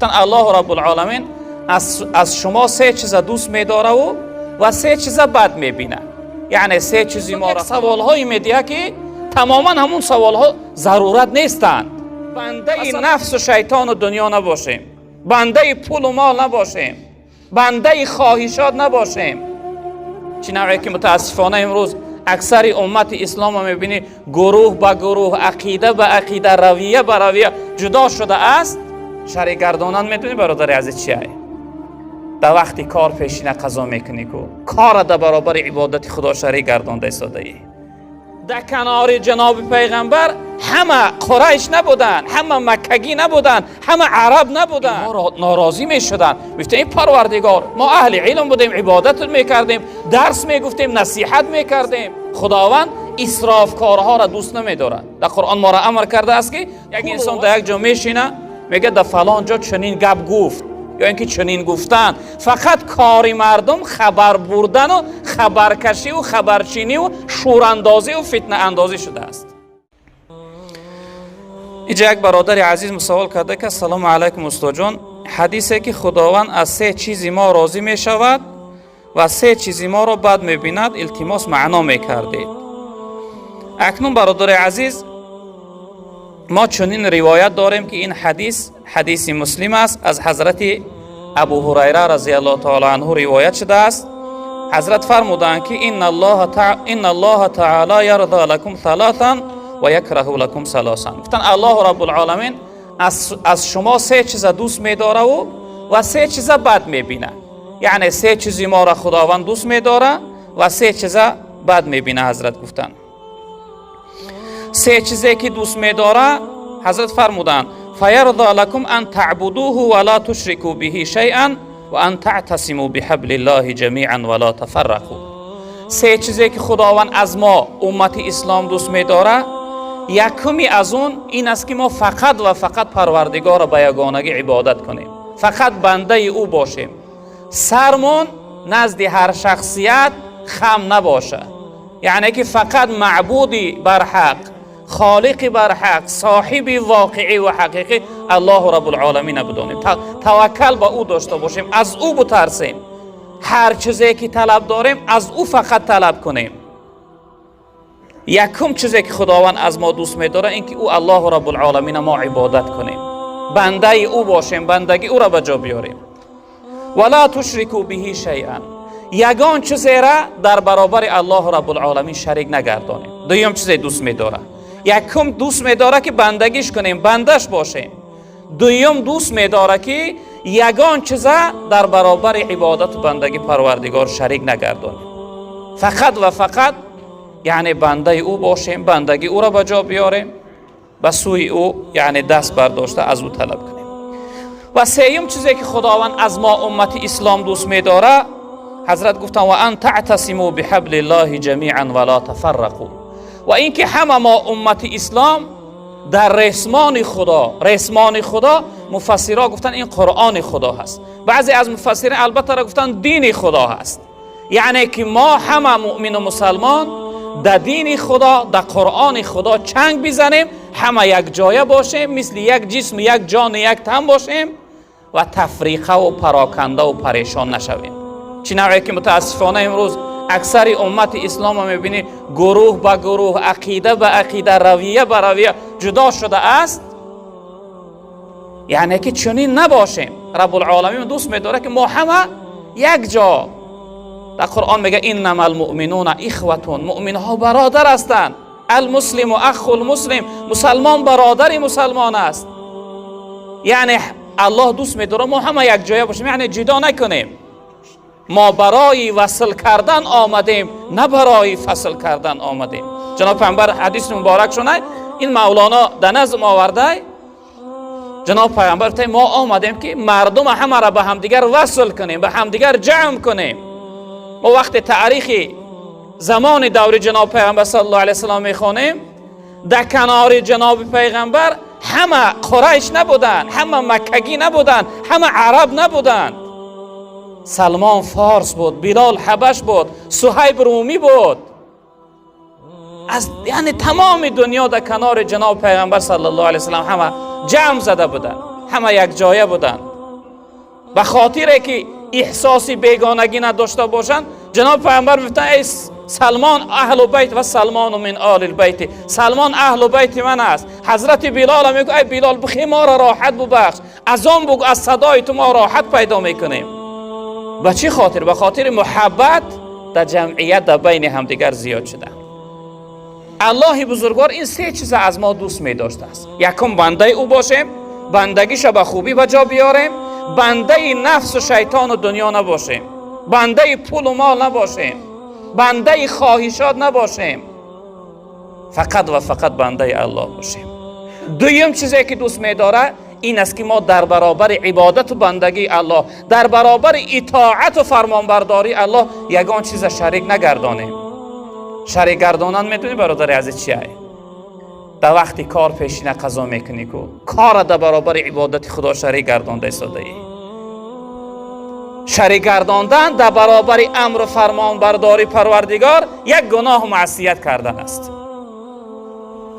Аллоҳ Раббулъоламин аз шумо се чиза дӯст медора ва се чиза бад мебина. Яъне се чизи моро саволҳое медиҳад, ки тамоман ҳамун саволҳо зарурат нестанд. Бандаи нафсу шайтону дунё набошем, бандаи пулу мол набошем, бандаи хоҳишот набошем. Чӣ навъе ки мутаассифона имрӯз аксари уммати исломро мебинӣ, гурӯҳ ба гурӯҳ, ақида ба ақида, равия ба равия ҷудо шудааст. Шарик гардонан медонӣ, бародари азиз, чия? Дар вақти кор пешина қазо мекунӣ, ку кора дар баробари ибодати Худо шарик гардонда истодаӣ. Дар канори ҷаноби пайғамбар ҳама қурайш набуданд, ҳама маккагӣ набуданд, ҳама араб набуданд. Норозӣ мешуданд, мегуфтанд: ин Парвардигор, мо аҳли илм будем, ибодат мекардем, дарс мегуфтем, насиҳат мекардем. Худованд исрофкорҳоро дӯст намедорад. Дар Қуръон моро амр кардааст, ки як инсон дар як ҷо мешина, мегӯяд: дар фалон ҷо чунин гап гуфт ё ин ки чунин гуфтанд. Фақат кори мардум хабар бурдану хабаркашиву хабарчиниву шӯрандозиву фитнаандозӣ шудааст. Инҷа як бародари азиз савол карда, ки: ассалому алайкум, устоҷон, ҳадисе ки Худованд аз се чизи мо розӣ мешавад ва се чизи моро бад мебинад, илтимос, маъно мекардед. Акнун, бародари азиз, мо чунин ривоят дорем, ки ин ҳадис ҳадиси Муслим аст, аз ҳазрати Абу Ҳурайра разияллоҳу таала анҳу ривоят шудааст. Ҳазрат фармуданд, ки: инна Аллоҳа таала ярза лакум саласан ва якраҳу лакум саласан. Гуфтанд: Аллоҳу Раббулъоламин аз шумо се чиза дӯст медораву ва се чиза бад мебина. Яъне се чизи моро Худованд дӯст медора ва се чиза бад мебина. Ҳазрат гуфтанд: се чизе ки дӯст медора, ҳазрат фармуданд: фаярза лакум ан таъбудуҳу ва ла тушрику биҳи шайъан ва ан таътасиму биҳаблиллаҳи ҷамиан ва ла тафаррақу. Се чизе ки Худованд аз мо, уммати ислом, дӯст медора, якуми аз он ин аст, ки мо фақат ва фақат Парвардигорро ба ягонагӣ ибодат кунем, фақат бандаи ӯ бошем, сармон назди ҳар шахсият хам набошад, яъне ки фақат маъбуди барҳақ, холиқи барҳақ, соҳиби воқеӣ ва ҳақиқӣ Аллоҳу Раббулъоламина бидонем, таваккал ба ӯ дошта бошем, аз ӯ бутарсем, ҳар чизе ки талаб дорем, аз ӯ фақат талаб кунем. Якум чизе ки Худованд аз мо дӯст медорад, ин ки ӯ Аллоҳу Раббулъоламина мо ибодат кунем, бандаи ӯ бошем, бандагӣ ӯро ба ҷо биёрем. Ва ла тушрику биҳи шайъан, ягон чизера дар баробари Аллоҳу Раббулъоламин шарик нагардонем. Дуюм чизе дӯст медорад: якум дӯст медорад, ки бандагиш кунем, бандаш бошем. Дуюм дӯст медорад, ки ягон чиза дар баробари ибодату бандагӣ Парвардигор шарик нагардонем, фақат ва фақат яъне бандаи ӯ бошем, бандагӣ ӯро ба ҷо биёрем, ба сӯи ӯ яъне даст бардошта аз ӯ талаб кунем. Ва сеюм чизе ки Худованд аз мо, уммати ислом, дӯст медорад, ҳазрат гуфтанд: ва ан таътасиму биҳаблиллаҳи ҷамиан ва ла тафаррақу. Ва ин ки ҳама мо, уммати ислом, дар ресмони Худо. Ресмони Худо, муфассирҳо гуфтанд, ин Қуръони Худо ҳаст. Баъзе аз муфассирин албатта гуфтанд, дини Худо ҳаст. Яъне ки мо ҳама муъмину мусалмон дар дини Худо, дар Қуръони Худо чанг бизанем, ҳама якҷоя бошем, мисли як ҷисм, як ҷону як тан бошем ва тафриқаву парокандаву парешон нашавем. Чӣ навъе ки мутаассифона имрӯз аксари уммати исломро мебинӣ, гурӯҳ ба гурӯҳ, ақида ба ақида, равия ба равия ҷудо шудааст, яъне ки чунин набошем. Раббулъоламин дӯст медорад, ки мо ҳама як ҷо. Дар Қуръон мега: иннама алмуъминуна ихватун, муъминҳо бародар ҳастанд. Алмуслиму ахул муслим, мусалмон бародари мусалмон аст. Яъне Аллоҳ дӯст медорад, мо ҳама якҷоя бошем, яъне ҷудо накунем. Мо барои васл кардан омадем, на барои фасл кардан омадем. Ҷаноб пайғамбар ҳадиси муборак шунай, ин Мавлоно дар назм овардай. Ҷаноб пайғамбар гуфта: мо омадем, ки мардума ҳамаро ба ҳамдигар васл кунем, ба ҳамдигар ҷамъ кунем. Мо вақте таърихи замони даври ҷаноб пайғамбар саллаллоҳу алайҳи васаллам мехонем, дар канори ҷаноби пайғамбар ҳама қурайш набуданд, ҳама маккагӣ набуданд, ҳама араб набуданд. Салмон форс буд, Билол ҳабаш буд, Суҳайб румӣ буд. Аз яъне тамоми дунё дар канори ҷаноби пайғамбар саллаллоҳу алайҳи васаллам ҳама ҷамъ зада буданд, ҳама якҷоя буданд. Ба хотире ки эҳсоси бегонагӣ надошта бошанд, ҷаноб пайғамбар мегуфтанд: эй Салмон, аҳлу байт ва Салмону мин олил байти, Салмон аҳлу байти ман аст. Ҳазрати Билол мегӯяд: эй Билол, бихе моро роҳат бубахш, аз он бугӯ, аз садои ту мо роҳат пайдо мекунем. Ба чӣ хотир? Ба хотири муҳаббат дар ҷамъият, дар байни ҳамдигар зиёд шуда. Аллоҳи бузургвор ин се чиза аз мо дӯст медоштааст. Якум, бандаи ӯ бошем, бандагиша ба хубӣ ба ҷо биёрем, бандаи нафсу шайтону дунё набошем, бандаи пулу мол набошем, бандаи хоҳишот набошем, фақат ва фақат бандаи Аллоҳ бошем. Дуюм чизе ки дӯст медорад ин аст ки мо дар баробари ибодату бандагии Аллоҳ, дар баробари итоату фармонбардории Аллоҳ ягон чиза шарик нагардонем. Шарик гардонан медонӣ, бародари азиз, чия? Дар вақти кор пешина қазо мекунӣ ку, кора дар баробари ибодати Худо шарик гардонда истодаӣ. Шарик гардондан дар баробари амру фармонбардории Парвардигор як гуноҳу маъсият кардан аст.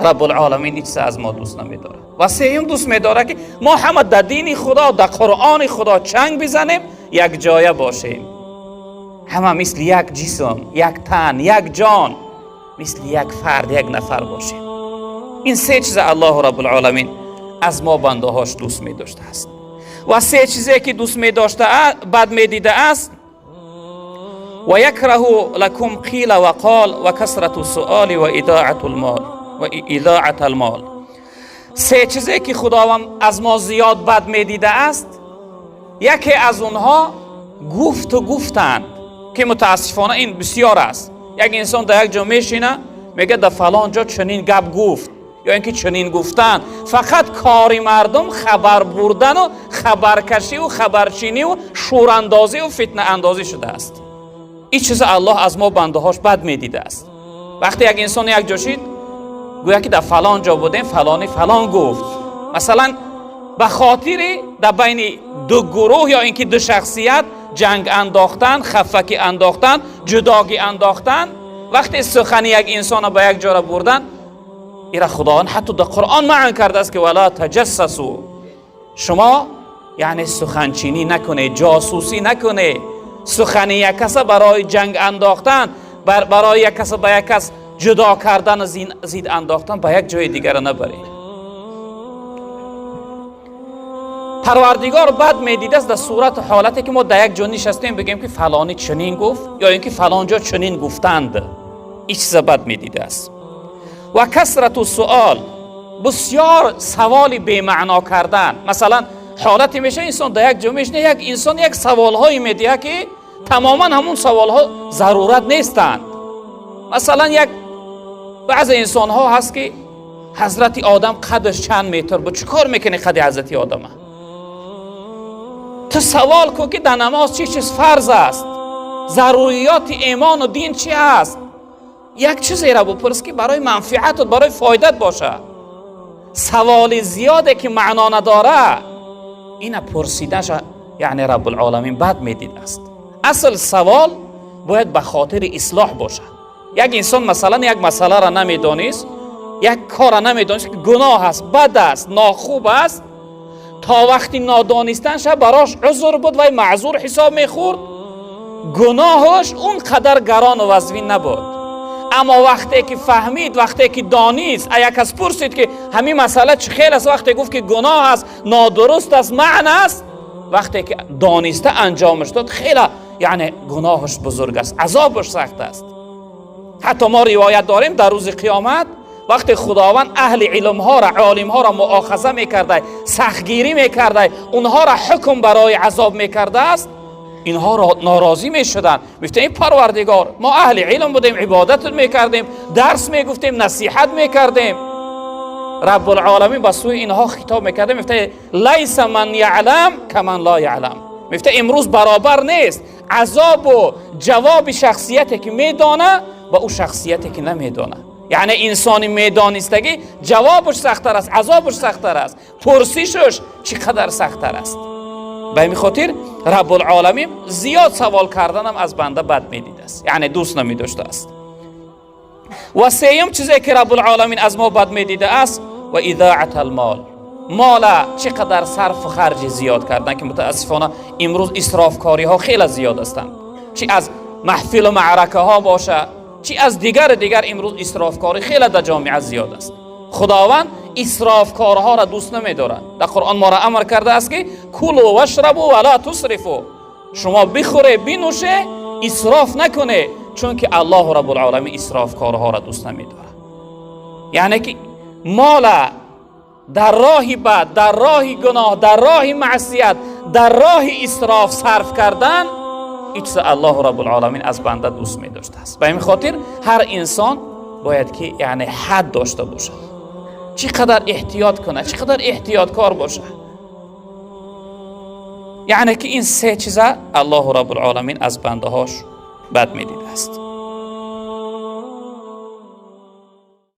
Раббулоламин ин чиза аз мо дӯст намедорад. Ва сеюм, дӯст медорад ки мо ҳама дар дини Худо, дар Қуръони Худо чанг бизанем, якҷоя бошем, ҳама мисли як ҷисм, як тан, як ҷон, мисли як фард, як нафар бошем. Ин се чиза Аллоҳу Раббулоламин аз мо бандаҳош дӯст медоштааст. Ва се чизе ки дӯст медошта, бад медидааст: ва якраҳу лакум қила ва қол ва касрату суоли ва идоату лмол ва идоат алмол. Се чизе ки Худованд аз мо зиёд бад медидааст, яке аз онҳо гуфту гуфтанд, ки мутаассифона ин бисёр аст. Як инсон дар як ҷо мешина, мегӯяд: дар фалон ҷо чунин гап гуфт ё ин ки чунин гуфтанд. Фақат кори мардум хабар бурдану хабаркашиву хабарчиниву шӯрандозиву фитнаандозӣ шудааст. Ин чиза Аллоҳ аз мо бандаҳош бад медидааст. Вақте як инсон як ҷо шид, гӯя ки дар фалон ҷо будем, фалони фалон гуфт, масалан, ба хотири дар байни ду гурӯҳ ё ин ки ду шахсият ҷанг андохтан, хафакӣ андохтан, ҷудогӣ андохтан, вақте сухани як инсона ба як ҷора бурдан, ира Худованд ҳатто дар Қуръон маън кардааст ки вала таҷассасу, шумо яъне суханчинӣ накунед, ҷосусӣ накунед, сухани як каса барои ҷанг андохтан, барои як каса ба як кас ҷудо кардану зид андохтан ба як ҷои дигара набаред. Парвардигор бад медидааст дар сурату ҳолате ки мо дар як ҷо нишастем, бигӯем ки фалонӣ чунин гуфт ё ин ки фалон ҷо чунин гуфтанд. Ин чиза бад медидааст. Ва касрату суол, бисёр саволи бемаъно кардан. Масалан, ҳолате мешавад, инсон дар як ҷо мешина, як инсон як саволҳое медиҳад, ки тамоман ҳамун саволҳо зарурат нестанд. Масалан, як баъзе инсонҳо ҳаст ки ҳазрати Одам қадаш чанд метр буд? Чӣ кор мекунӣ қади ҳазрати Одама? Ту савол кун ки дар намоз чӣ чиз фарз аст, заруриёти имону дин чӣ аст. Як чизеро бупурс ки барои манфиатут, барои фоидат бошад. Саволи зиёде ки маъно надора, ина пурсидаша яъне Раббулоламин бад медидааст. Асл савол бояд ба хотири ислоҳ бошад. Як инсон, масалан, як масъаларо намедонист, як корро намедонист ки гуноҳ аст, бад аст, нохуб аст, то вақти нодонистанша барош узр буд, вай маъзур ҳисоб мехӯрд, гуноҳаш он қадар гарону вазвин набуд. Аммо вақте ки фаҳмид, вақте ки донист, як кас пурсид ки ҳамин масъала чӣ хел аст, вақте гуфт ки гуноҳ аст, нодуруст аст, маън аст, вақте ки дониста анҷомаш дод, хеле яъне гуноҳаш бузург аст, азобаш сахт аст. Ҳатто мо ривоят дорем, дар рӯзи қиёмат вақте Худованд аҳли илмҳоро, олимҳоро муохаза мекарда, сахтгирӣ мекарда, онҳоро ҳукм барои азоб мекардааст, инҳо норозӣ мешуданд, мегуфтанд: ин Парвардигор, мо аҳли илм будем, ибодат мекардем, дарс мегуфтем, насиҳат мекардем. Раббулоламин ба сӯи инҳо хитоб мекарда, мегуфта: лайса ман яълам каман ла яълам. Мегуфта: имрӯз баробар нест азобу ҷавоби шахсияте ки медона ба ӯ шахсияте ки намедона. Яъне инсони медонистагӣ ҷавобаш сахттар аст, азобаш сахттар аст, пурсишаш чӣ қадар сахттар аст. Ба ҳамин хотир Раббулоламин зиёд савол карданам аз банда бад медидааст, яъне дӯст намедоштааст. Ва сеюм чизе ки Раббулоламин аз мо бад медидааст: ва идоат алмол. Мола чӣ қадар сарфу харҷи зиёд кардан, ки мутаассифона имрӯз исрофкориҳо хеле зиёд ҳастанд, чӣ аз маҳфилу маъракаҳо боша, чӣ аз дигар дигар, имрӯз исрофкорӣ хеле дар ҷомеа зиёд аст. Худованд исрофкорҳоро дӯст намедорад. Дар Қуръон моро амр кардааст, ки كلوا واشربوا ولا تسرفوا, шумо бихӯре, бинӯше, исроф накуне, чунки Аллоҳу Раббулъоламин исрофкорҳоро дӯст намедорад. Яъне ки мола дар роҳи бад, дар роҳи гуноҳ, дар роҳи маъсият, дар роҳи исроф сарф кардан, ин чиза Аллоҳу Раббулъоламин аз банда дӯст медоштааст. Ба ҳамин хотир ҳар инсон бояд ки, яъне, ҳад дошта бошад, чӣ қадар эҳтиёт кунад, чӣ қадар эҳтиёткор бошад. Яъне ки ин се чиза Аллоҳу Раббулъоламин аз бандаҳош бад медидааст.